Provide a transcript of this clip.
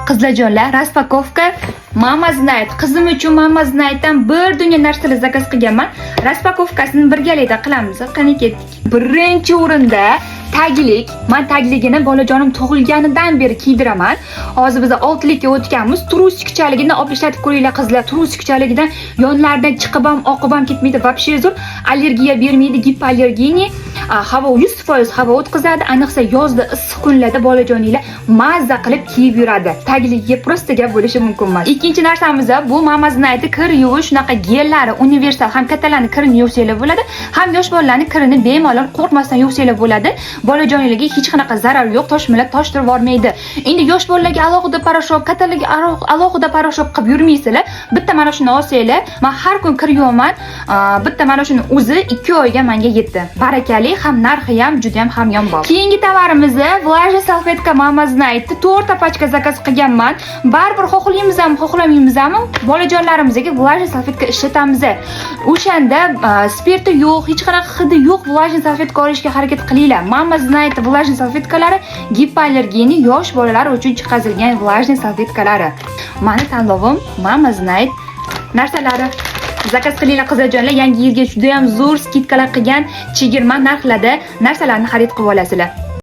Qizlarjonlar, распаковка Mama Знает. Qizim uchun Mama Znaytdan bir dunyo narsalar заказ qilganman. Распаковка sini birgalikda qilamiz. Qani, ketdik. Birinchi o'rinda taglik. Men tagligini bolajonim tug'ilganidan beri kiydiraman. Hozir biz 6 likka o'tganmiz. Трусик chaligidan olib ishlatib ko'ringlar, qizlar. Трусик chaligidan yonlaridan chiqib ham, oqib ham ketmaydi. Вообще zo'r. Allergiya bermaydi, гипоаллергенный. Havo 100% havo o'tkazadi. Ayniqsa yozda, issiq kunlarda bolajoninglar mazza qilib kiyib yuradi. Tagligiga просто gap bo'lishi mumkin emas. Ikkinchi narsamiz bu Mama Znaytni kir yuvish shunaqa gellari, universal, ham kattalarni kirini yuvsanglar bo'ladi, ham yosh bolalarni kirini bemalol qo'rqmasdan yuvsanglar bo'ladi. Bolajoninglarga hech qanaqa zarar yo'q, toshmalar toshtirib yubormaydi. Endi yosh bolalarga alohida порошок, kattalarga alohida порошок qilib yurmaysizlar. Bitta mana shuni olsanglar, men har kun kir yuvaman. Bitta mana shuni o'zi 2 oyga menga yetdi. Barakali, ham narxi ham juda ham hamyonbop. Keyingi tovarimiz влажный салфетка Mama Znaytni 4 ta пачка заказ qilganman. Baribir xohlaymizmi, xohlamaymizmi, bolajonlarimizga влажный салфетка ishlatamiz. O'shanda spirti yo'q, hech qanaqa hidi yo'q влажный салфетка olishga harakat qilinglar. Mama Znayt влажный салфетка lari гипоаллергенный, yosh bolalar uchun chiqazilgan влажный салфетка lari. Mani tanlovim Mama Znayt narsalari. Заказ qilinglar, qizlarjonlar, yangi yilga juda ham zo'r скидка lar qilgan, chegirma narxlarda narsalarni xarid qilib olasizlar.